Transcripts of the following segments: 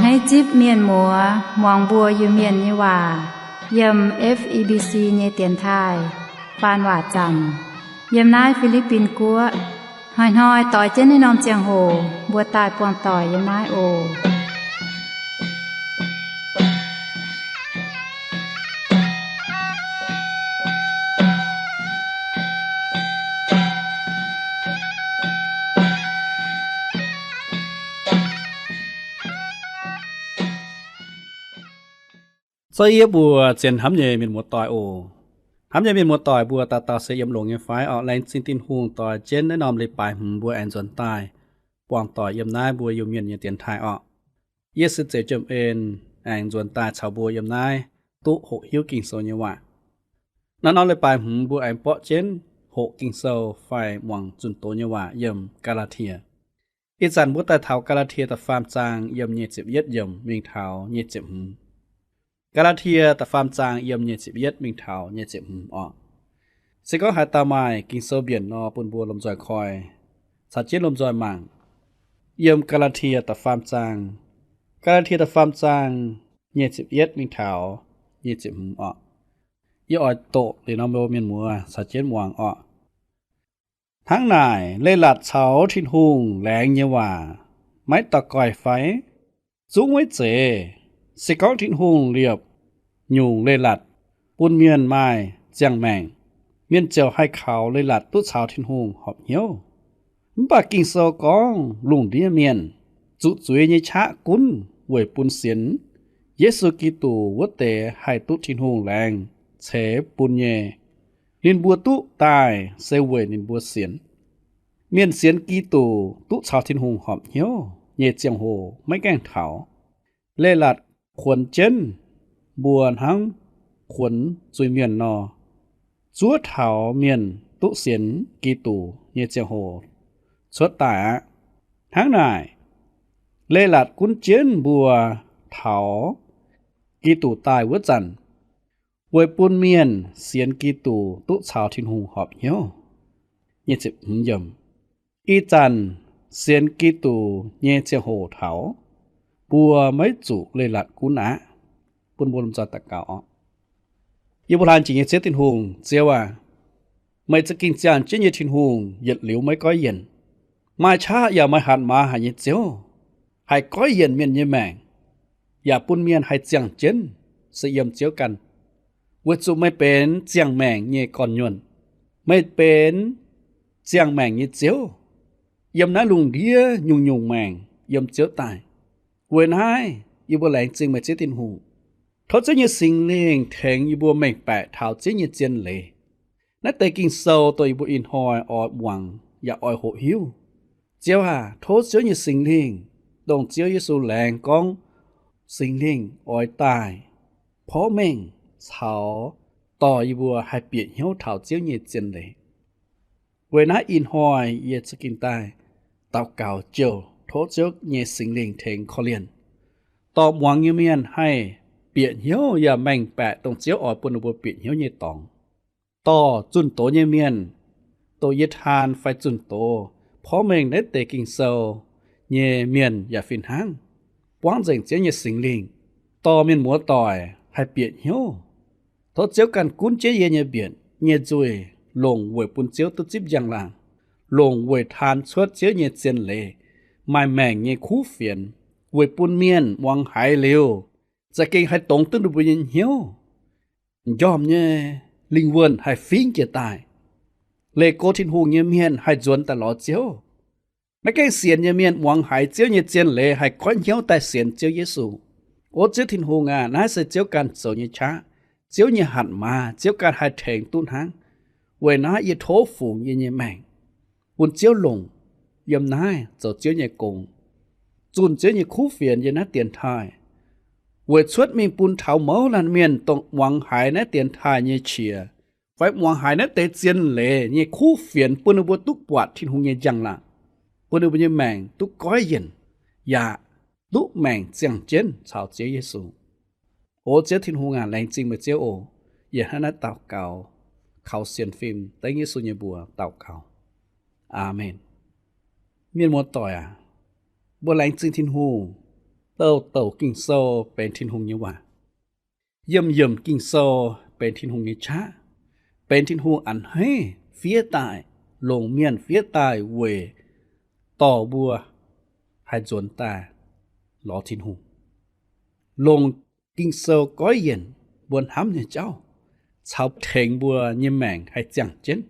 Naaiv zipv mienh muoz muangx mbuo Iu-Mienh nyei waac yiem F E B C nyei dienx taaih faan waac zaamc yiem naaiv Fi^li^bin Guoqv. Hnoi-hnoi doix jienv naaiv norm ziangh hoc mbuo daaih buangh doic yiem naaiv oc. Zorqv yie mbuo zien hnamv nyei mienh muoz-doic oc. Hnamv nyei mienh muoz-doic mbuo dauh dauh se yiem longx nyei fai orqc? Laengz zingh Tin-Hungh doix jienv naaiv norm leiz-baaix hmz mbuo aengx nzuonx daaih buangh doic yiem naaiv mbuo Iu-Mienh nyei dienx taaih orqc. Yie se Zeix Jiem En, aengx nzuonx daaih caux mbuo yiem naaiv duqv hoqc hiuv Ging-Sou nyei waac. Naaiv norm leiz-baaix hmz mbuo aengx borqv jienv hoqc Ging-Sou fai muangx zunh doz nyei waac yiem Gaa^laa^tie. Ih zanc mbuo daaih taux Gaa^laa^tie da'faam zaang yiem nyic ziepc yietv yiemc mingh taux nyic ziepc hmz. Gaa^laa^tie da'faam zaang yiem nyic ziepc yietv mingh taux nyic ziepc hmz orqc. Se gorngv haaix dauh maaih Ging-Sou mbienc nor, bun mbuo lomh nzoih koi, caux jienv lomh nzoih mangc. Yiem Gaa^laa^tie da'faam zaang, Gaa^laa^tie da'faam zaang nyic ziepc yietv mingh taux nyic ziepc hmz orqc. Yie oix doqc liuz nor, mbuo mienh muoz caux jienv muangx orqc. Hnangv naaic, leiz-latc caux Tin-Hungh laengz nyei waac maiv daux goih fai? Zungv maiv zeiz. Se gorngv Tin-Hungh liepc nyungc leiz-latc bun mienh maaih ziangh maengc, mienh ziouc haih kaux leiz-latc duqv caux Tin-Hungh horpc hnyouv. Mv baac Ging-Sou gorngv lungh ndiev mienh, zuqc zuiz nyei qaqv gunv weic bun sienx Yesu Giduc wuov deix haih duqv Tin-Hungh laengz ceix bun nyei. Ninh mbuo duqv daaih se weic ninh mbuo sienx. Mienh sienx Giduc duqv caux Tin-Hungh horpc hnyouv nyei ziangh hoc maiv gaengh taux. Leiz-latc kuonx jienv mbuo hnangv kuonx zuiz-mienh nor, zuov taux mienh duqv sienx Giduc nyei ziangh hoc cuotv daaih aqv. Hnangv naaic, leiz-latc gunv jienv mbuo taux Giduc daaih wuov zanc, weic bun mienh sienx Giduc duqv caux Tin-Hungh horpc hnyouv. Ih zanc sienx Giduc nyei ziangh hoc taux, mbuo maiv zuqc leiz-latc gunv aqv. Bun mbuo lomh nzoih daux gaux orqc. Yie mbuo laanh jiex nyei Ziouv Tin-Hungh, Ziouv aac, meih za'gengh ziangh jienv nyei Tin-Hungh, yietc liuz maiv goiv yienc. Maaih qaqv yaac maaih hatc maaz haic nyei Ziouv, haih goiv yienc mienh nyei maengc, yaac bun mienh haih ziangh jienv se yiem Ziouv ganh, weic zuqc meih benx ziangh maengc nyei gorn-nyuonh. Meih benx ziangh maengc nyei Ziouv. Yiem naaiv lungh ndiev nyungc-nyungc maengc yiem Ziouv daaih. Weic naaiv yie mbuo laengz zingh meih Ziouv Tin-Hungh. Tov Ziouv nyei Singx Lingh tengx yie mbuo mengh baeqc taux Ziouv nyei zien leiz. Naaiv deix Ging-Sou dongh yie mbuo ih hnoi oix muangx yaac oix hoqc hiuv. Ziouv aac, tov Ziouv nyei Singx Lingh, dongh Ziouv Yesu laengz gorngv Singx Lingh oix daaih porv mengh caux dorh yie mbuo haih bieqc hnyouv taux Ziouv nyei zien leiz. Weic naaiv ih hnoi yie za'gengh daaih daux gaux jouh tov Ziouv nyei Singx Lingh tengx korv-lienh, dorh muangx nyei mienh haih bieqc hnyouv yaac mengh baeqc dongh Ziouv oix bun ninh mbuo bieqc hnyouv nyei dorngx. Dorh zunh doz nyei mienh, dongh yie taan fai zunh doz porv mengh naaiv deix Ging-Sou nyei mienh yaac fih hnangv, buangv nzengc Ziouv nyei Singx Lingh, dorh mienh muoz-doic haih bieqc hnyouv. Tov Ziouv ganh gunv jienv yie nyei mbietc nyei nzuih, longc weic bun Ziouv duqv zipv njang-laangc, longc weic taan cuotv Ziouv nyei zien leiz, maaih maengc nyei kuv fienx, weic bun mienh muangx haiz liuz za'gengh haih dongz duqv ninh mbuo nyei hnyouv. M'njormh nyei lingh wuonh haih fingv jiez daaih. Leih go Tin-Hungh nyei mienh haih nzuonx daaih lorz Ziouv. Maiv gaengh sienx nyei mienh muangx haiz Ziouv nyei zien leiz haih goiv hnyouv daaih sienx Ziouv Yesu. O Ziouv Tin-Hungh aac, naaiv se Ziouv ganh zoux nyei qaqv, Ziouv nyei hatc maaz, Ziouv ganh haih tengx duqv hnangv. Weic naaiv yie tov fungx yie nyei maengc bun Ziouv longc, yiem naaiv zoux Ziouv nyei gong, zunh Ziouv nyei kuv fienx yiem naaiv dienx taaih, weic cuotv mingh bun taux mouz laanh mienh dongh muangx haiz naaiv dienx taaih nyei qiex, fai muangx haiz naaiv deix zien leiz nyei kuv fienx, bun ninh mbuo duqv buatc Tin-Hungh nyei njang-laangc, bun ninh mbuo nyei maengc duqv goiv yienc, yaac duqv maengc ziangh jienv caux Ziouv Yesu. O Ziouv Tin-Hungh aac, laengz zingh meih Ziouv oc. Yie hnangv naaiv daux gaux kaux sienx fim dengv Yesu nyei mbuox daux gaux. Aamen. Mienh muoz-doic aac, mbuo laengz zingh Tin-Hungh. Douc douc Ging-Sou benx Tin-Hungh nyei waac. Yiemh yiemc Ging-Sou benx Tin-Hungh nyei qaqv, benx Tin-Hungh a'hneiv fiev daaih, longc mienh fiev daaih weic dorh mbuo haih nzuonx daaih lorz Tin-Hungh. Longc Ging-Sou goiv yienc mbuo hnamv nyei jauv, caux tengx mbuo nyei maengc haih ziangh jienv.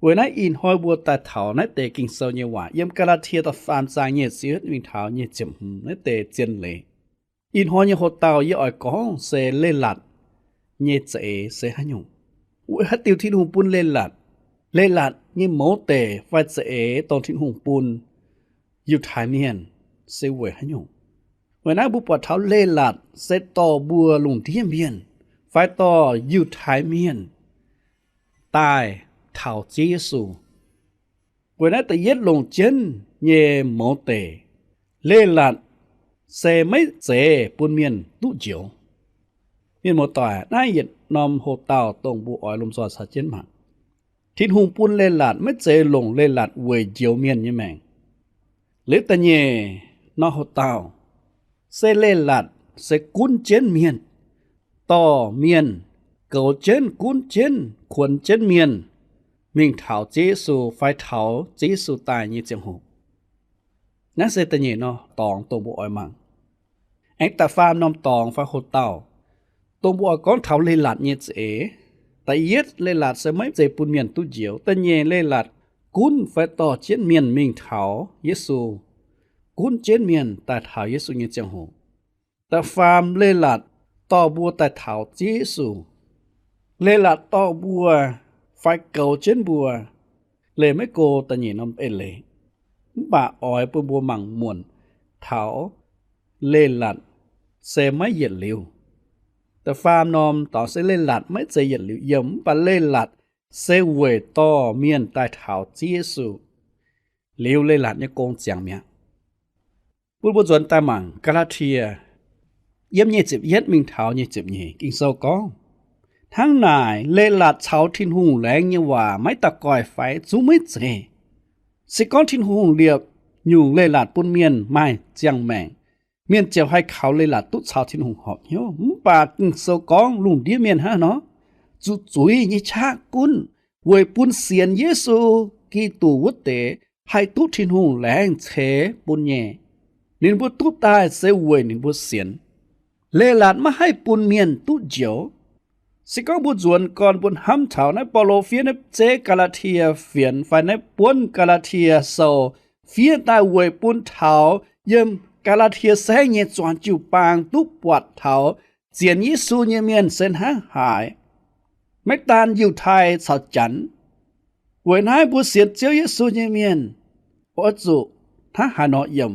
Weic naaiv ih hnoi mbuo daaih taux naaiv deix Ging-Sou nyei waac yiem Gaa^laa^tie da'faam zaang nyic ziepc yietv mingh taux nyic ziepc hmz naaiv deix zien leiz. Ih hnoi nyei hoc-dauh yie oix gorngv se leiz-latc nyei za'eix se haaix nyungc, weic haaix diuc Tin-Hungh bun leiz-latc. Leiz-latc nyei mouz deic fai za'eix dongh Tin-Hungh bun Yiutai Mienh se weic haaix nyungc. Weic naaiv mbuo buatc taux leiz-latc se dorh mbuo lungh ndiev mienh fai dorh Yiutai Mienh daaih taux Ziouv Yesu. Weic naaiv da'yietv longc jienv nyei mouz deic, leiz-latc se maiv zeiz bun mienh duqv njoux. Mienh muoz-doic, naaiv yietc norm hoc-dauh dongh mbuo oix lomh nzoih caux jienv mangc. Tin-Hungh bun leiz-latc maiv zeiz longc leiz-latc weic njoux mienh nyei maengc. Liuz da'nyeic norm hoc-dauh se leiz-latc se gunv jienv mienh, dorh mienh, goux jienv, gunv jienv, kuonx jienv mienh mingh taux Ziouv Yesu fai taux Ziouv Yesu daaih nyei ziangh hoc. Naaiv se da'nyeic norm dorngx dongh mbuo oix mangc. Aengx da'faam norm dorngx fai hoc-dauh dongh mbuo oix gorngv taux leiz-latc nyei za'eix. Da'yietv leiz-latc se maiv zeiz bun mienh duqv njoux. Da'nyeic leiz-latc gunv fai dorh jienv mienh mingh taux Yesu, gunv jienv mienh daaih taux Yesu nyei ziangh hoc. Da'faam leiz-latc dorh mbuo daaih taux Ziouv Yesu. Leiz-latc dorh mbuo fai goux jienv mbuo, leih maiv go da'nyeic norm eix leiz. Mv baac oix bun mbuo mangc muonc taux leiz-latc se maiv yietc liuz. Da'faam norm dorngx se leiz-latc maiv zeiz yietc liuz yiem, mv baac leiz-latc se weic dorh mienh daaih taux Ziouv Yesu. Liuz leiz-latc nyei gong ziangx mi'aqv. Bun mbuo nzuonx daaih mangc Gaa^laa^tie yiem nyic ziepc yietv mingh taux nyic ziepc nyeic. Ging-Sou gorngv, hnangv naaic leiz-latc caux Tin-Hungh laengz nyei waac maiv daux goih fai? Zungv maiv zeiz. Se gorngv Tin-Hungh liepc nyungc leiz-latc bun mienh maaih ziangh maengc, mienh ziouc haih kaux leiz-latc duqv caux Tin-Hungh horpc hnyouv. Mv baac Ging-Sou gorngv lungh ndiev mienh hnangv nor, zuqc zuiz nyei qaqv gunv weic bun sienx Yesu Giduc wuov deix haih duqv Tin-Hungh laengz ceix bun nyei. Ninh mbuo duqv daaih se weic ninh mbuo sienx. Leiz-latc maiv haih bun mienh duqv njoux. Se gorngv mbuo nzuonx gorn mbuo hnamv taux naaiv Baulo fiev naaiv zeiv Gaa^laa^tie Fienx fai naaiv buonv Gaa^laa^tie Sou fiev daaih weic bun taux yiem Gaa^laa^tie Saengv nyei zuangx jiu-baang duqv buatc taux zienx Yesu nyei mienh se hnangv haaix, maiv daan Yiutai caux Janx. Weic naaiv mbuo sienx Ziouv Yesu nyei mienh oix zuqc hnangv haaix nor yiem,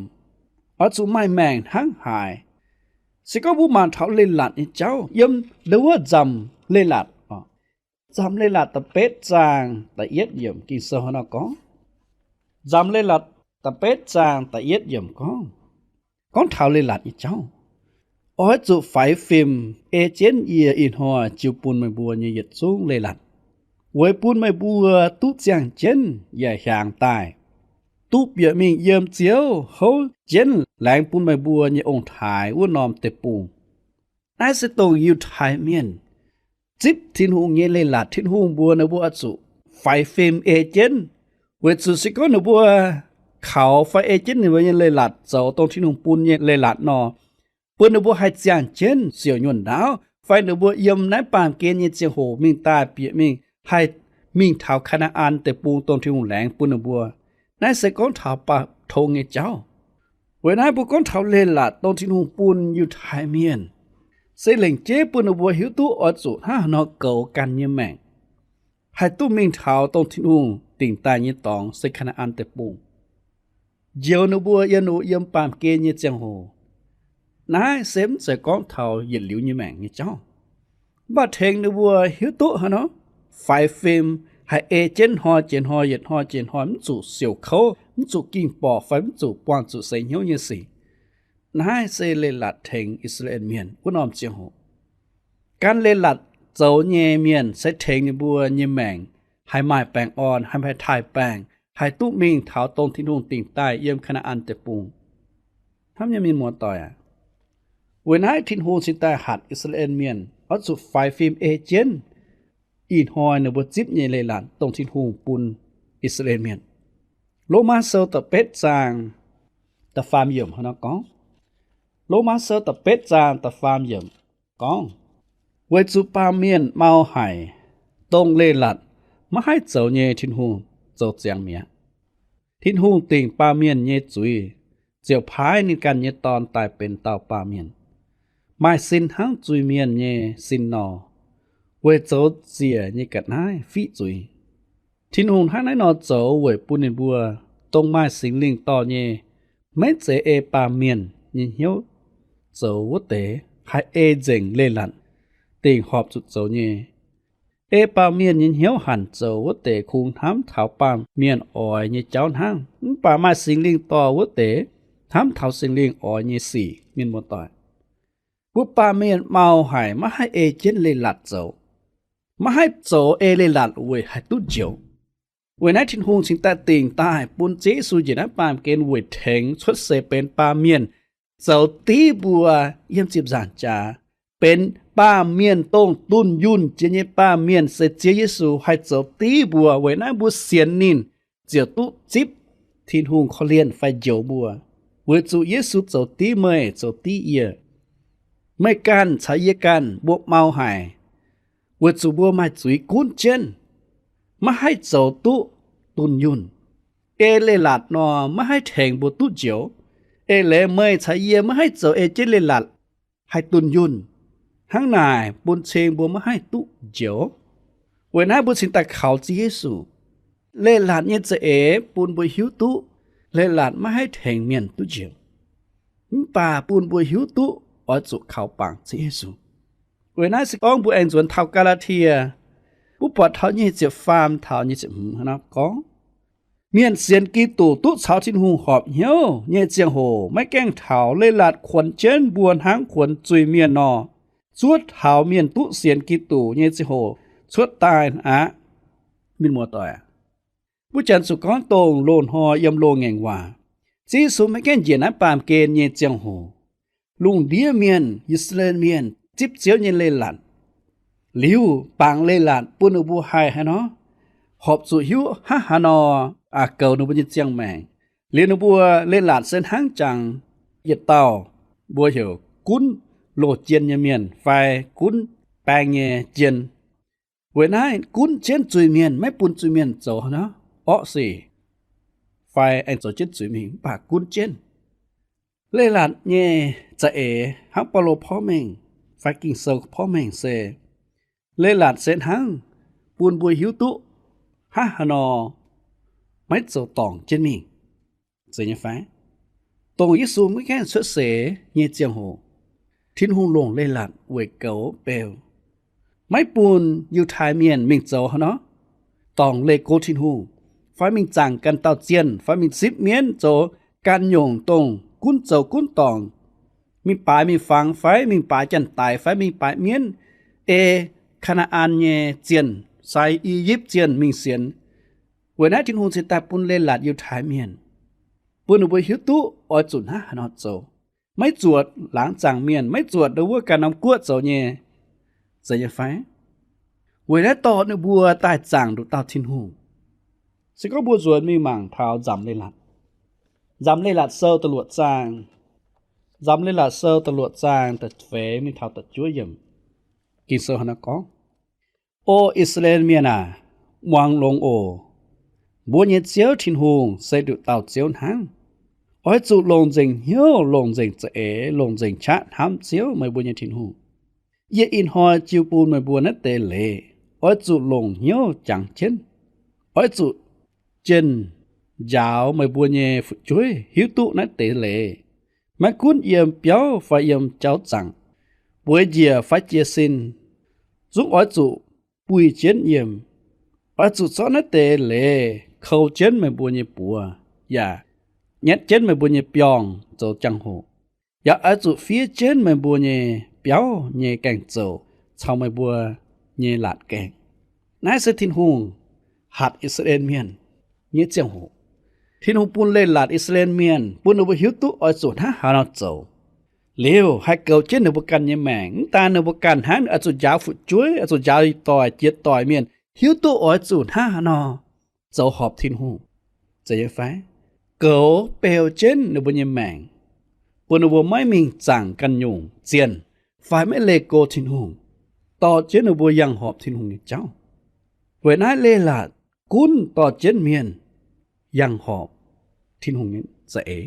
oix zuqc maaih maengc hnangv haaix. Se gorngv mbuo mangc taux leiz-latc nyei jauv yiem ndau wuov Nzamc Leiz-Latc, Nzamc Leiz-Latc da'betv zaang da'yietv yiemc Ging-Sou hnangv nor gorngv. Nzamc Leiz-Latc da'betv zaang da'yietv yiemc gorngv, gorngv taux leiz-latc nyei jauv, oix zuqc faix fim ei jienv yie ih hnoi jiu bun meih mbuo nyei yietc zungv leiz-latc, weic bun meih mbuo duqv ziangh jienv yaac hiaangx daaih, duqv bieqc mingh yiem Ziouv houv jienv laengz bun meih mbuo nyei ong-taaix wuov norm deic-bung. Naaiv se dongh Yiutai Mienh zipv Tin-Hungh nyei leiz-latc. Tin-Hungh mbuox ninh mbuo oix zuqc faix fim ei jienv, weic zuqc se gorngv ninh mbuo kaux fai ei jienv ninh mbuo nyei leiz-latc zoux dongh Tin-Hungh bun nyei leiz-latc nor, bun ninh mbuo haih ziangh jienv siouc nyuonh ndaauv, fai ninh mbuo yiem naaiv baamh gen nyei ziangh hoc mingh daaih bieqc mingh haih mingh taux Kaa^naa^an Deic-Bung dongh Tin-Hungh laengz bun ninh mbuo. Naaiv se gorngv taux baac tong nyei jauv. Weic naaiv mbuo gorngv taux leiz-latc dongh Tin-Hungh bun Yiutai Mienh, se lengc jeiv bun ninh mbuo hiuv duqv oix zuqc hnangv haaix nor goux ganh nyei maengc, haih duqv mingh taux dongh Tin-Hungh dingc daaih nyei dorngx se Kaa^naa^an Deic-Bung, njoux ninh mbuo yiem, ninh mbuo yiem baamh gen nyei ziangh hoc. Naaiv se mv zeiz gorngv taux yietc liuz nyei maengc nyei jauv. Mv baac tengx ninh mbuo hiuv duqv haaix nor, faix fim, haih ei jienv hnoi jiex hnoi, yietc hnoi jiex hnoi, mv zuqc siouc kouv, mv zuqc ging-borqc fai mv zuqc buangh zuqc seix hnyouv nyei sic. Naaiv se leiz-latc tengx I^saa^laa^en Mienh wuov norm ziangh hoc. Gan leiz-latc zoux nyei mienh se tengx ninh mbuo nyei maengc haih maaih baengh orn, haih maaih taaih baengh, haih duqv mingh taux dongh Tin-Hungh dingc daaih yiem Kaa^naa^an Deic-Bung. Hnamv nyei mienh muoz-doic aac, weic naaiv Tin-Hungh cingx daaih hatc I^saa^laa^en Mienh oix zuqc faix fim ei jienv ih hnoi ninh mbuo zipv nyei leiz-latc dongh Tin-Hungh bun I^saa^laa^en Mienh. Lomaa Sou da'betv zaang da'faam yiemc hnangv nor gorngv, Lomaa Sou da'betv zaang da'faam yiemc gorngv, Weic zuqc baamh mienh mau haic, dongh leiz-latc maiv haih zoux nyei Tin-Hungh zoux ziangx mi'aqv. Tin-Hungh dingc baamh mienh nyei zuiz, ziouc paaiv ninh ganh nyei Dorn daaih benx dauh baamh mienh, maaih sin hnangv zuiz-mienh nyei sin nor, weic zoux ziec nyei ga'naaiv fiqv zuiz. Tin-Hungh hnangv naaiv nor zoux weic bun ninh mbuo, dongh maaih Singx Lingh dorh nyei, maiv zeiz ei baamh mienh nyei hnyouv zoux wuov deix, haih ei nzengc leiz-latc dingc horpc zuqc zoux nyei. Ei baamh mienh nyei hnyouv hanc zoux wuov deix kungx hnamv taux baamh mienh oix nyei jauv hnangv, mv baac maaih Singx Lingh dorh wuov deix hnamv taux Singx Lingh oix nyei sic. Mienh muoz-doic, mbuo baamh mienh mau haic maiv haih ei jienv leiz-latc zoux, maiv haih zoux ei leiz-latc weic haih duqv njoux. Weic naaiv Tin-Hungh cingx daaih dingc daaih bun Ziouv Yesu njiec naaiv baamh gen weic tengx cuotv seix benx baamh mienh, zoux div mbuo yiem ziepc nzaangc jaax, benx baamh mienh dongh dunh yunh jiex nyei baamh mienh se Ziouv Yesu haih zoux div mbuo. Weic naaiv mbuo sienx ninh ziouc duqv zipv Tin-Hungh korv-lienh fai njoux mbuo, weic zuqc Yesu zoux div meih, zoux div yie. Meih ganh caux yie ganh mbuo mau haic, weic zuqc mbuo maaih zuiz gunv jienv, maiv haih zoux duqv dunh yunh. Ei leiz-latc nor maiv haih tengx mbuo duqv njoux. Eix leiz meih caux yie maiv haih zoux ei jienv leiz-latc haih dunh yunh. Hnangv naaic bun cing mbuo maiv haih duqv njoux. Weic naaiv mbuo cingx daaih kaux Ziouv Yesu. Leiz-latc nyei za'eix bun mbuo hiuv duqv leiz-latc maiv haih tengx mienh duqv njoux, mv baac bun mbuo hiuv duqv oix zuqc kaux bangc Ziouv Yesu. Weic naaiv se gorngv mbuo aengx nzuonx taux Gaa^laa^tie, mbuo buatc taux nyic ziepc faam taux nyic ziepc hmz hnangv nor gorngv, Mienh sienx Giduc duqv caux Tin-Hungh horpc hnyouv nyei ziangh hoc maiv gaengh taux leiz-latc kuonx jienv mbuo hnangv kuonx zuiz-mienh nor, zuov taux mienh duqv sienx Giduc nyei ziangh hoc cuotv daaih aqv. Mienh muoz-doic, mbuo janx zuqc gorngv dongh loz-hnoi yiem loz-ngaengc waac, Ziouv Yesu maiv gaengh njiec naaiv baamh gen nyei ziangh hoc, lungh ndiev mienh, I^saa^laa^en Mienh zipv Ziouv nyei leiz-latc liuz, bangc leiz-latc bun ninh mbuo haih haaix nor, horpc zuqc hiuv hnangv haaix nor goux ninh mbuo nyei ziangh maengc. Liuz ninh mbuo leiz-latc se hnangv jangx yietc dauh mbuo heuc gunv loz-jien nyei mienh fai gunv baeng nyei jien. Weic naaiv gunv jienv zuiz-mienh, maiv bun zuiz-mienh zoux haaix nor orqv sic fai aengx zoux jienv zuiz mingh, mv baac gunv jienv. Leiz-latc nyei za'eix hnangv Baulo porv mengh fai Ging-Sou porv mengh se, leiz-latc se hnangv bun mbuo hiuv duqv hnangv haaix nor maiv zoux dorngc jienv mingh. Zeiz nyei fai? Dongh Yesu maiv gaengh cuotv seix nyei ziangh hoc, Tin-Hungh longc leiz-latc weic goux beu, maiv bun Yiutai Mienh mingh zoux haaix nor, dorngc leih go Tin-Hungh, fai mingh zaangc ganh dauh zienh, fai mingh zipv mienv zoux ganh nyungc dongh gunv zoux gunv dorngc, mingh baaix mingh fangx fai mingh baaix janx-daic fai mingh baaix mienv, ei Kaa^naa^an nyei zienh, sai I^yipv zienh mingh sienx. Weic naaiv Tin-Hungh cingx daaih bun leiz-latc Yiutai Mienh, bun ninh mbuo hiuv duqv oix zuqc hnangv haaix nor zoux, maiv zuotc laangz zaangc mienh, maiv zuotc ndau wuov ganh norm guoqv zoux nyei, zeiz nyei fai? Weic naaiv dorh ninh mbuo daaih zaangc nduqc dauh Tin-Hungh. Se gorngv mbuo nzuonx mingh mangc taux nzamc leiz-latc, nzamc leiz-latc sou da'luoqc zaang, nzamc leiz-latc sou da'luoqc zaang da'feix mingh taux da'juov yiemc, Ging-Sou hnangv naaiv gorngv, O I^saa^laa^en Mienh aac, muangx longx oc. Mbuo nyei Ziouv Tin-Hungh se nduqc dauh Ziouv hnangv. Oix zuqc longc nzengc hnyouv, longc nzengc za'eix, longc nzengc qaqv hnamv Ziouv, meih mbuo nyei Tin-Hungh. Yie ih hnoi jiu bun meih mbuo naaiv deix leiz, oix zuqc longc hnyouv jangx jienv. Oix zuqc jienh njaaux meih mbuo nyei fu'jueiv hiuv duqv naaiv deix leiz. Maiv gunv yiem biauv fai yiem jauv zaangc, bueix njiec fai jiez sin, zungv oix zuqc buih jienv yiem. Oix zuqc zorqv naaiv deix leiz kou jienv meih mbuo nyei buoz, yaac nyatv jienv meih mbuo nyei biorngh zoux jangx-hoc, yaac oix zuqc fiev jienv meih mbuo nyei biauv nyei gaeng-zoux caux meih mbuo nyei laatc gaengh. Naaiv se Tin-Hungh hatc I^saa^laa^en Mienh nyei ziangh hoc. Tin-Hungh bun leiz-latc I^saa^laa^en Mienh, bun ninh mbuo hiuv duqv oix zuqc hnangv haaix nor zoux. Liuz haih goux jienv ninh mbuo ganh nyei maengc. Mv daan ninh mbuo ganh hnangv, oix zuqc njaaux fu'jueiv, oix zuqc njaaux doic jiex doic mienh hiuv duqv oix zuqc hnangv haaix nor zoux horpc Tin-Hungh, zeiz nyei fai? Goux beu jienv ninh mbuo nyei maengc, bun ninh mbuo maiv mingh zaangc ganh nyungc zienh, fai maiv leih go Tin-Hungh, dorh jienv ninh mbuo yangh horpc Tin-Hungh nyei jauv. Weic naaiv leiz-latc gunv dorh jienv mienh yangh horpc Tin-Hungh nyei za'eix,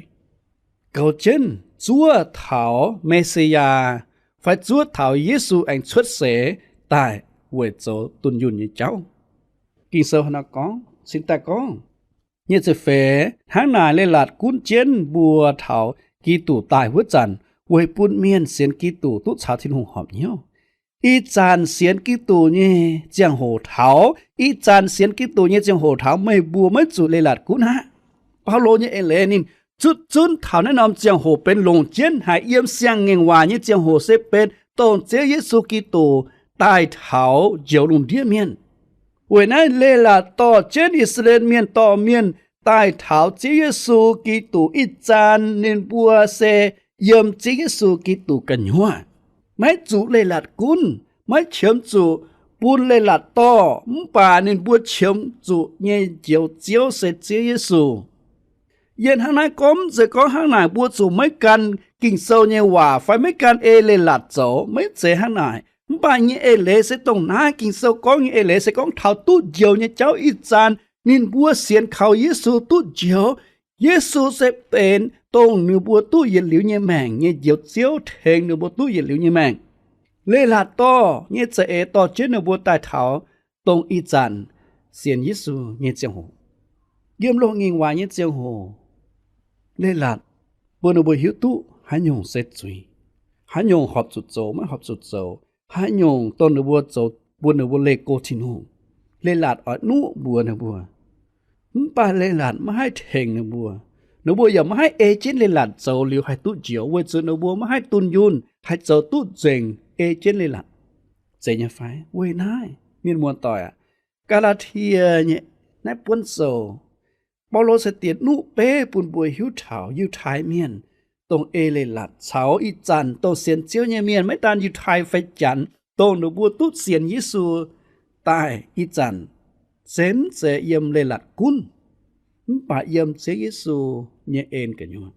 goux jienv zuov taux Me^si^yaa, fai zuov taux Yesu aengx cuotv seix daaih weic zoux dunh yunh nyei jauv. Ging-Sou hnangv naaiv gorngv, cingx daaih gorngv, nyic ziepc feix, hnangv naaic leiz-latc gunv jienv mbuo taux Giduc daaih wuov zanc, weic bun mienh sienx Giduc duqv caux Tin-Hungh horpc hnyouv. Ih zanc sienx Giduc nyei ziangh hoc taux, ih zanc sienx Giduc nyei ziangh hoc taux meih mbuo maiv zuqc leiz-latc gunv aqv. Baulo nyei eix leiz ninh zutv zunv taux naaiv norm ziangh hoc benx longc jienv haic. Yiem siang-ngaengc waac nyei ziangh hoc se benx dongh Ziouv Yesu Giduc daaih taux njoux lungh ndiev mienh. Weic naaiv leiz-latc dorh jienv I^saa^laa^en Mienh dorh mienh daaih taux Ziouv Yesu Giduc ih zanc ninh mbuo se yiem Ziouv Yesu Giduc gu'nyuoz. Maiv zuqc leiz-latc gunv, maiv qiemx zuqc bun leiz-latc dorh, mv baac ninh mbuo qiemx zuqc nyei Njoux Ziouv se Ziouv Yesu. Yie hnangv naaiv gorngv mv zeiz gorngv hnangv naaic mbuo zuqc maiv gan Ging-Sou nyei waac fai maiv gan ei leiz-latc zoux, maiv zeiz hnangv naaic. Mv baac nyei eix leiz se dongh naaiv Ging-Sou gorngv nyei eix leiz se gorngv taux duqv njoux nyei jauv ih zanc ninh mbuo sienx kaux Yesu duqv njoux. Yesu se benx dongh ninh mbuo duqv yietc liuz nyei maengc nyei Njoux Ziouv, tengx ninh mbuo duqv yietc liuz nyei maengc. Leiz-latc dorh nyei za'eix dorh jienv ninh mbuo daaih taux dongh ih zanc sienx Yesu nyei ziangh hoc. Yiem longx-ngaengc waac nyei ziangh hoc, leiz-latc bun ninh mbuo hiuv duqv haaix nyungc se zuiz, haaix nyungc horpc zuqc zoux, maiv horpc zuqc zoux, haaix nyungc dongh ninh mbuo zoux bun ninh mbuo leih go Tin-Hungh. Leiz-latc oix nuqv mbuox ninh mbuo. Mv baac leiz-latc maiv haih tengx ninh mbuo. Ninh mbuo yaac maiv haih ei jienv leiz-latc zoux liuz haih duqv njoux, weic zuqc ninh mbuo maiv haih dunh yunh haih zoux duqv nzengc ei jienv leiz-latc. Zeiz nyei fai? Weic naaiv, mienh muoz-doic aac, Gaa^laa^tie nyei naaiv buonv sou, Baulo se diex nuqv beiv bun mbuo hiuv taux Yiutai Mienh dongh ei leiz-latc caux ih zanc dongh sienx Ziouv nyei mienh, maiv daan Yiutai fai Janx, dongh ninh mbuo duqv sienx Yesu daaih ih zanc, se mv zeiz yiem leiz-latc gunv, mv baac yiem Ziouv Yesu nyei en gu'nyuoz.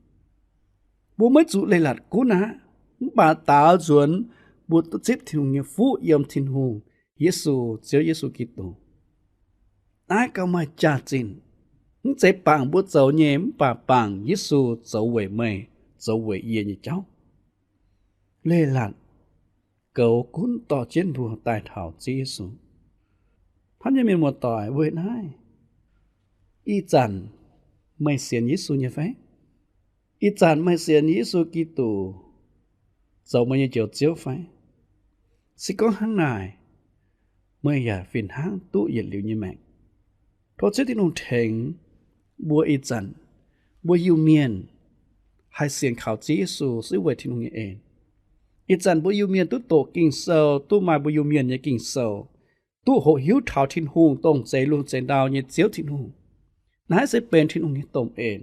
Mbuo maiv zuqc leiz-latc gunv aqv. Mv baac daaux nzuonx mbuo duqv zipv Tin-Hungh nyei fuqv yiem Tin-Hungh Yesu, Ziouv Yesu Giduc. Naaiv gauh maaih jaax-zinh. Mv zeiz bangc mbuo zoux nyei, mv baac bangc Yesu zoux weic meih, zoux weic yie nyei jauv. Leiz-latc goux gunv dorh jienv mbuo daaih taux Ziouv Yesu. Hnamv nyei mienh muoz-doic, weic naaiv, ih zanc meih sienx Yesu nyei fai? Ih zanc meih sienx Yesu Giduc zoux meih nyei Njoux Ziouv fai? Se gorngv hnangv naaic, meih yaac fih hnangv duqv yietc liuz nyei maengc. Tov Ziouv Tin-Hungh tengx mbuo ih zanc, mbuo Iu-Mienh haih sienx kaux Ziouv Yesu se weic Tin-Hungh nyei en. Ih zanc mbuo Iu-Mienh duqv doqc Ging-Sou, duqv maaih mbuo Iu-Mienh nyei Ging-Sou, duqv hoqc hiuv taux Tin-Hungh dongh zeix lungh zeix ndau nyei Ziouv Tin-Hungh. Naaiv se benx Tin-Hungh nyei domh en.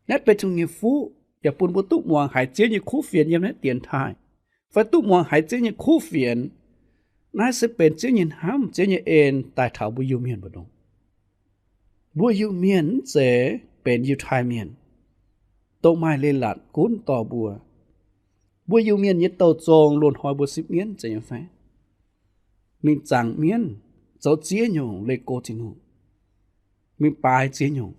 Naaiv benx Tin-Hungh nyei fuqv, yaac bun mbuo duqv muangx haiz Ziouv nyei kuv fienx yiem naaiv dienx taaih, fai duqv muangx haiz Ziouv nyei kuv fienx. Naaiv se benx Ziouv nyei hnamv, Ziouv nyei en daaih taux mbuo Iu-Mienh mbu'ndongx. Mbuo Iu-Mienh mv zeiz benx Yiutai Mienh, dongh maaih leiz-latc gunv dorh mbuo. Mbuo Iu-Mienh nyei douh zong loz-hnoi mbuo sipv mienv zeiz nyei fai? Mingh zaangc mienv, zoux ziex nyungc leih go Tin-Hungh, mingh baaix ziex nyungc.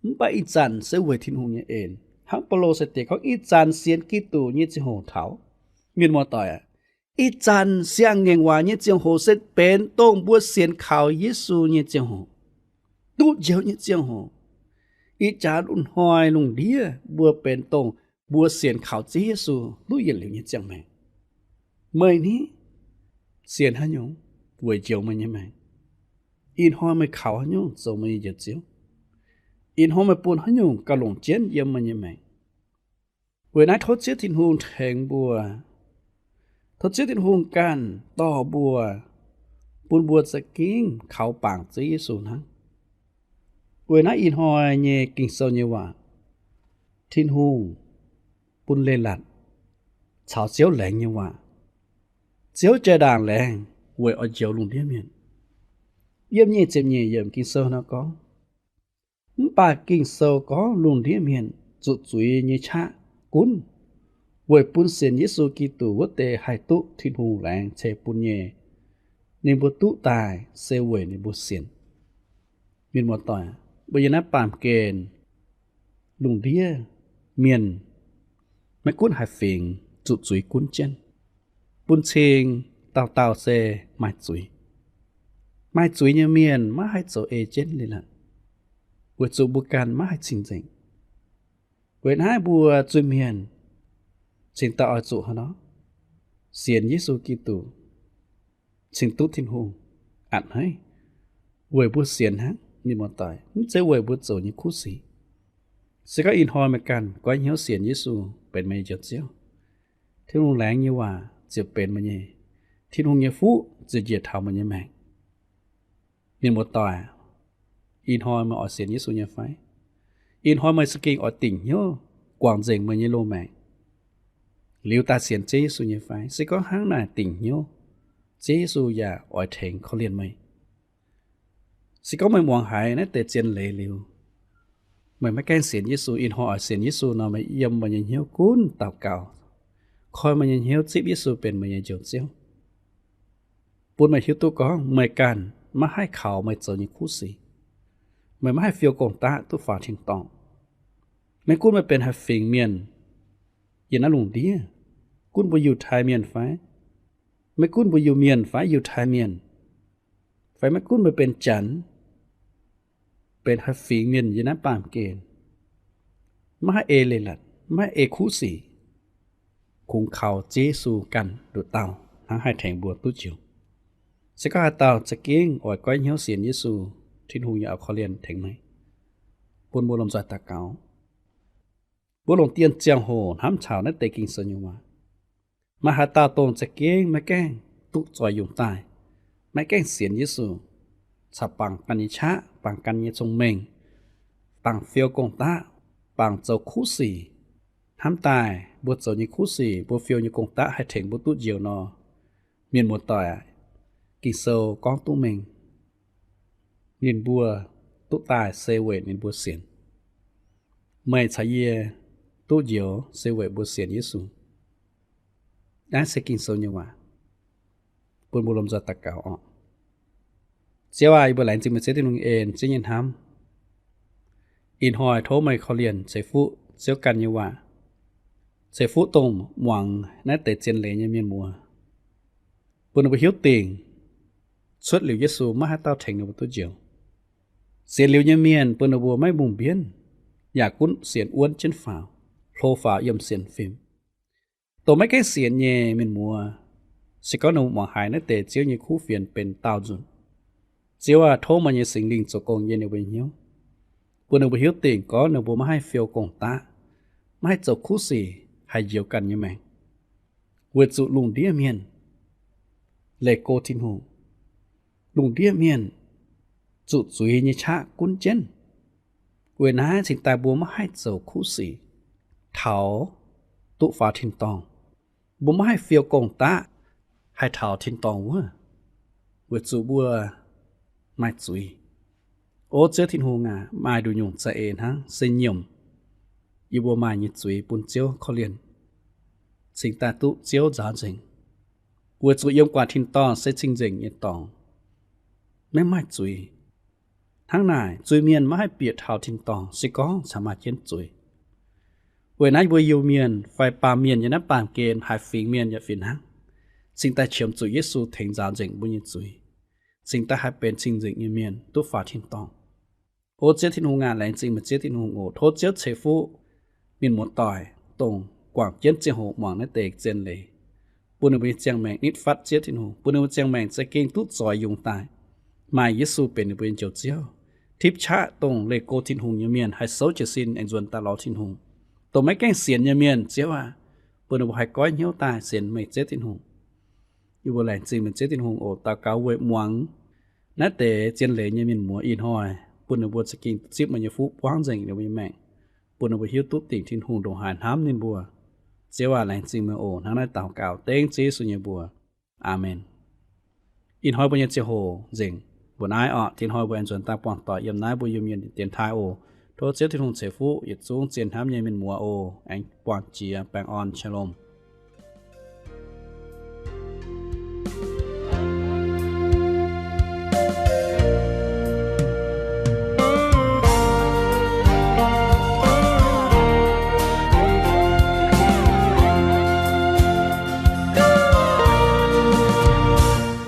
Mv baac ih zanc se weic Tin-Hungh nyei en. Hnangv Baulo sai-diex gorngv, ih zanc sienx Giduc nyei ziangh hoc taux. Mienh muoz-doic aac, ih zanc siang-ngaengc waac nyei ziangh hoc se benx dongh mbuo sienx kaux Yesu nyei ziangh hoc, duqv njoux nyei ziangh hoc. Ih jaax lungh hnoi lungh ndiev mbuo benx dongh mbuo sienx kaux Ziouv Yesu duqv yietc liuz nyei ziangh maengc. Meih ni, sienx haaix nyungc weic njoux meih nyei maengc? Ih hnoi meih kaux haaix nyungc zoux meih nyei Njoux Ziouv? Ih hnoi meih bun haaix nyungc gauh longc jienv yiem meih nyei maengc? Weic naaiv tov Ziouv Tin-Hungh tengx mbuo. Tov Ziouv Tin-Hungh ganh dorh mbuo, bun mbuo za'gengh kaux bangc Ziouv Yesu hnangv. Weic naaiv ih hnoi nyei Ging-Sou nyei waac, Tin-Hungh bun leiz-latc caux Ziouv laengz nyei waac. Ziouv jaa-ndaangc laengz weic oix njoux lungh ndiev mienh. Yiem nyic ziepc nyeic yiemc Ging-Sou nor gorngv, mv baac Ging-Sou gorngv lungh ndiev mienh zuqc zuiz nyei qaqv gunv, weic bun sienx Yesu Giduc wuov deix haih duqv Tin-Hungh laengz ceix bun nyei. Ninh mbuo duqv daaih se weic ninh mbuo sienx. Mienh muoz-doic, mbuo yiem naaiv baamh gen lungh ndiev mienh maiv gunv haaix fingx zuqc zuiz gunv jienv. Bun cing dauh dauh se maaih zuiz. Maaih zuiz nyei mienh maiv haih zoux ei jienv leiz-latc, weic zuqc mbuo ganh maiv haih cing-nzengc. Weic naaiv mbuo zuiz mienh cingx daaih oix zuqc haaix nor? Sienx Yesu Giduc, cingx duqv Tin-Hungh. A'hneiv, weic mbuo sienx hnangv, mienh muoz-doic, mv zeiz weic mbuo zoux nyei kuv sic. Se gorngv ih hnoi meih ganh goiv hnyouv sienx Yesu benx meih nyei Njoux Ziouv, Tin-Hungh laengz nyei waac ziouc benx meih nyei. Tin-Hungh nyei fuqv ziouc njiec taux meih nyei maengc. Mienh muoz-doic, ih hnoi meih oix sienx Yesu nyei fai? Ih hnoi meih za'gengh oix dingc hnyouv guangc nzengc meih nyei loz-maengc liuz daaih sienx Ziouv Yesu nyei fai? Se gorngv hnangv naaic dingc hnyouv, Ziouv Yesu yaac oix tengx korv-lienh meih. Se gorngv meih muangx haiz naaiv deix zien leiz liuz, meih maiv gaengh sienx Yesu, ih hnoi oix sienx Yesu nor, meih yiem meih nyei hnyouv gunv daux gaux, koi meih nyei hnyouv zipv Yesu benx meih nyei Njoux Ziouv, bun meih hiuv duqv gorngv meih ganh maiv haih kaux meih zoux nyei kuv sic. Meih maiv haih fiou gong-daqv duqv faaux tin-dorngh. Maiv gunv meih benx haaix fingx mienh yiem naaiv lungh ndiev, gunv mbuo Yiutai Mienh fai, maiv gunv mbuo Iu-Mienh fai Yiutai Mienh, fai maiv gunv meih benx Janx, benx haaix fingx mienh yiem naaiv baamh gen, maiv haih ei leiz-latc, maiv haih ei kuv sic, kungx kaux Ziouv Yesu ganh nduqc dauh hnangv haih tengx mbuo duqv njoux. Se gorngv haaix dauh za'gengh oix goiv hnyouv sienx Yesu, Tin-Hungh yaac oix korv-lienh tengx meih. Bun mbuo lomh nzoih daux gaux. Mbuo longc dien ziangh hoc hnamv taux naaiv deix Ging-Sou nyei waac. Maaih haaix dauh dongh za'gengh maiv gaengh duqv zoix yungz daaih, maiv gaengh sienx Yesu, caux bangc ganh nyei qaqv, bangc ganh nyei cong-mengh, bangc fiou gong-daqv, bangc zoux kuv sic, hnamv daaih mbuo zoux nyei kuv sic, mbuo fiou nyei gong-daqv haih tengx mbuo duqv njoux nor, mienh muoz-doic aah, Ging-Sou gorngv duqv mengh, ninh mbuo duqv daaih se weic ninh mbuo sienx. Meih caux yie duqv njoux se weic mbuo sienx Yesu. Naaiv se Ging-Sou nyei waac. Bun mbuo lomh nzoih daux gaux oc. Ziouv aac, yie mbuo laengz zingh meih Ziouv Tin-Hungh en Ziouv nyei hnamv. Ih hnoi tov meih korv-lienh ceix fuqv Ziouv ganh nyei waac, ceix fuqv dongh muangx naaiv deix zien leiz nyei mienh muoz, bun ninh mbuo hiuv dingc cuotv liuz Yesu maiv haaix dauh tengx ninh mbuo duqv njoux. Sienx liuz nyei mienh bun ninh mbuo maiv mungh mbienv, yaac gunv sienx wuonv jienv faaux, hlo faaux yiem sienx fim. Dongh maiv gaengh sienx nyei mienh muoz, se gorngv ninh mbuo muangx haiz naaiv deix Ziouv nyei kuv fienx benx daauh nzunc, Ziouv aac, tov meih nyei Singx Lingh zoux gong yiem ninh mbuo nyei hnyouv, bun ninh mbuo hiuv dingc gorngv ninh mbuo maiv haih fiou gong-daqv, maiv haih zoux kuv sic haih njoux ganh nyei maengc, weic zuqc lungh ndiev mienh leih go Tin-Hungh. Lungh ndiev mienh zuqc zuiz nyei qaqv gunv jienv. Weic naaiv cingx daaih mbuo maiv haih zoux kuv sic taux duqv faaux tin-dorngh. Mbuo maiv haih fiou gong-daqv haih taux tin-dorngh wuov, weic zuqc mbuo maaih zuiz. O Ziouv Tin-Hungh aac, maaih nduqc nyungc za'eix hnangv se nyiemc yie mbuo maaih nyei zuiz bun Ziouv korv-lienh, cingx daaih duqv Ziouv nzaaux nzengc, weic zuqc yiem guangc tin-dorngh se cing-nzengc nyei dorngx, maiv maaih zuiz. Hnangv naaic, zuiz-mienh maiv haih bieqc taux tin-dorngh se gorngv caux maaih jienv zuiz. Weic naaiv mbuo Iu-Mienh fai baamh mienh yiem naaiv baamh gen, haaix fingx mienh yaac fih hnangv, cingx daaih qiemx zuqc Yesu tengx nzaaux nzengc mbuo nyei zuiz, cingx daaih haih benx cing-nzengc nyei mienh duqv faaux tin-dorngh. O Ziouv Tin-Hungh aac, laengz zingh meih Ziouv Tin-Hungh oc. Tov Ziouv ceix fuqv mienh muoz-doic, dongh guangc jienv ziangh hoc muangx naaiv deix zien leiz, bun ninh mbuo nyei ziangh maengc nitv fatv Ziouv Tin-Hungh, bun ninh mbuo ziangh maengc za'gengh duqv zoix yungz daaih, maaih Yesu benx ninh mbuo nyei Njoux Ziouv. Tipv qaqv dongh leih go Tin-Hungh nyei mienh haih souv jiez sin aengx nzuonx daaih lorz Tin-Hungh. Dongh maiv gaengh sienx nyei mienh, Ziouv aac, bun ninh mbuo haih goiv hnyouv daaih sienx meih Ziouv Tin-Hungh. Yie mbuo laengz zingh meih Ziouv Tin-Hungh oc. Daux gaux weic muangx naaiv deix zien leiz nyei mienh muoz ih hnoi bun ninh mbuo za'gengh zipv meih nyei fuqv buangv nzengc ninh mbuo nyei maengc, bun ninh mbuo hiuv duqv dingc Tin-Hungh ndongc haaix hnamv ninh mbuo. Ziouv aac, laengz zingh meih oc. Hnangv naaiv daux gaux dengv Ziouv Yesu nyei mbuox. Aamen. Ih hnoi mbuo nyei ziangh hoc nzengc mbuo naaiv orqc. Tin-Hoi mbuo aengx nzuonx daaih buangh doic yiem naaiv mbuo Iu-Mienh dienx taaih oc. Tov Ziouv Tin-Hungh ceix fuqv yietc zungv zien hnamv nyei mienh muoz oc. Aengx buangh jiex baengh orn, Shalom.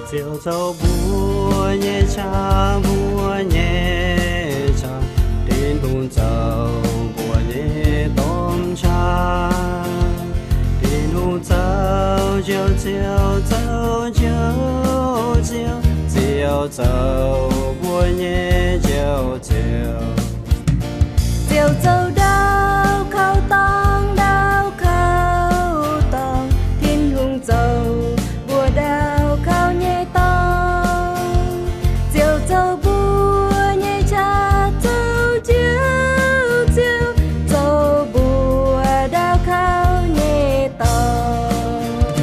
Ziouv zoux mbuo nyei qaqv, mbuo nyei qaqv. Tin-Hungh zoux mbuo nyei domh qaqv. Tin-Hungh zoux Njoux Ziouv, zoux Njoux Ziouv. Ziouv zoux mbuo nyei Njoux Ziouv. Ziouv zoux ndau kauv dorngx, ndau kauv dorngx. Tin-Hungh zoux mbuo ndau kauv nyei dorngx. Ziouv zoux mbuo nyei qaqv, zoux Njoux Ziouv, zoux mbuo ndau kauv nyei dorngx.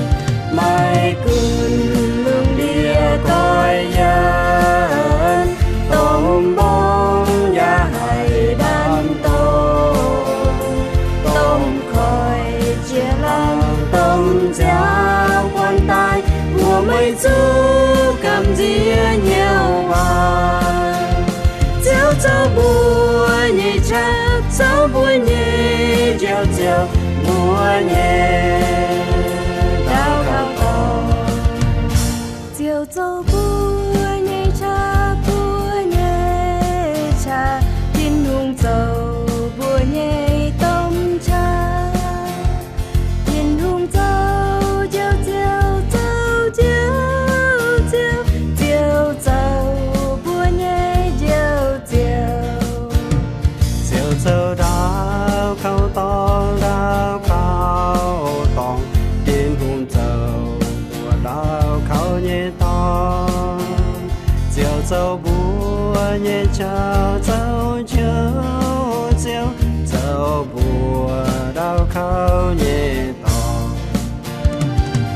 Maiv gunv lungh ndiev goiv yienx, domh mbong yaac haih ndaam doz. Domh koiv jiex laangz, domh nziaaux buonc daaih, mbuo maiv zuqc gamh nziex hnyouv waac. Ziouv zoux mbuo nyei qaqv, zoux mbuo nyei Njoux Ziouv, mbuo nyei ndau kauv dorngx. Ziouv zoux mbuo nyei qaqv, mbuo nyei qaqv. Tin-Hungh zoux mbuo nyei domh qaqv. Tin-Hungh zoux Njoux Ziouv, zoux Njoux Ziouv, Ziouv zoux mbuo nyei Njoux Ziouv. Ziouv zoux ndau kauv dorngx, ndau kauv dorngx. Tin-Hungh zoux mbuo ndau kauv nyei dorngx. Ziouv zoux mbuo nyei qaqv, zoux Njoux Ziouv, zoux mbuo ndau kauv nyei dorngx.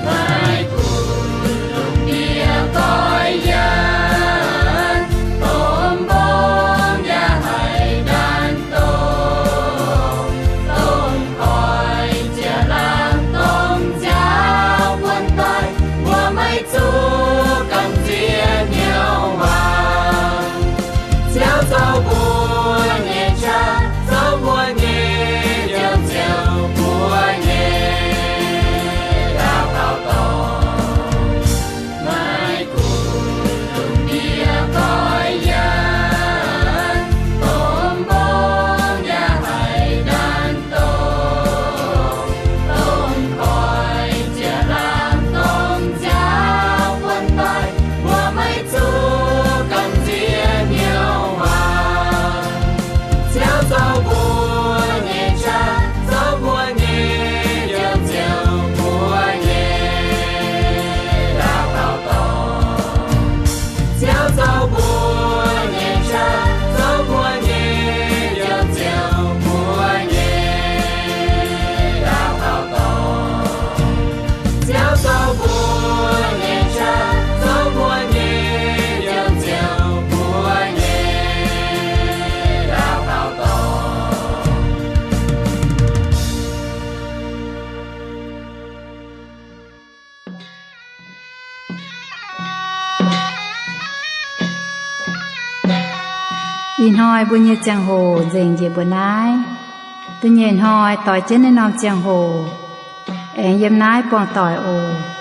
Maiv gunv lungh ndiev goiv yienx, domh mbong yaac haih ndaam doz. Domh koiv jiex laangz, domh nziaaux buonc daaih, mbuo maiv zuqc gamh nziex hnyouv waac. Ziouv zoux mbuo nyei qaqv, zoux mbuo nyei Njoux Ziouv, mbuo nyei ndau kauv dorngx. Maiv gunv lungh ndiev goiv yienx, domh mbong yaac haih ndaam doz. Domh koiv jiex laangz, domh nziaaux buonc daaih, mbuo maiv zuqc gamh nziex hnyouv waac. Ziouv zoux mbuo nyei qaqv, zoux mbuo nyei Njoux Ziouv, mbuo nyei ndau kauv dorngx. Ziouv zoux mbuo nyei qaqv, zoux mbuo nyei Njoux Ziouv, mbuo nyei ndau kauv dorngx. Ziouv zoux mbuo nyei qaqv, zoux mbuo nyei Njoux Ziouv, mbuo nyei ndau kauv dorngx. Ih hnoi mbuo nyei ziangh hoc nzengc njiec mbuo naaiv. Da'nyeic hnoi doix jienv naaiv norm ziangh hoc aengx yiem naaiv buangh doic oc.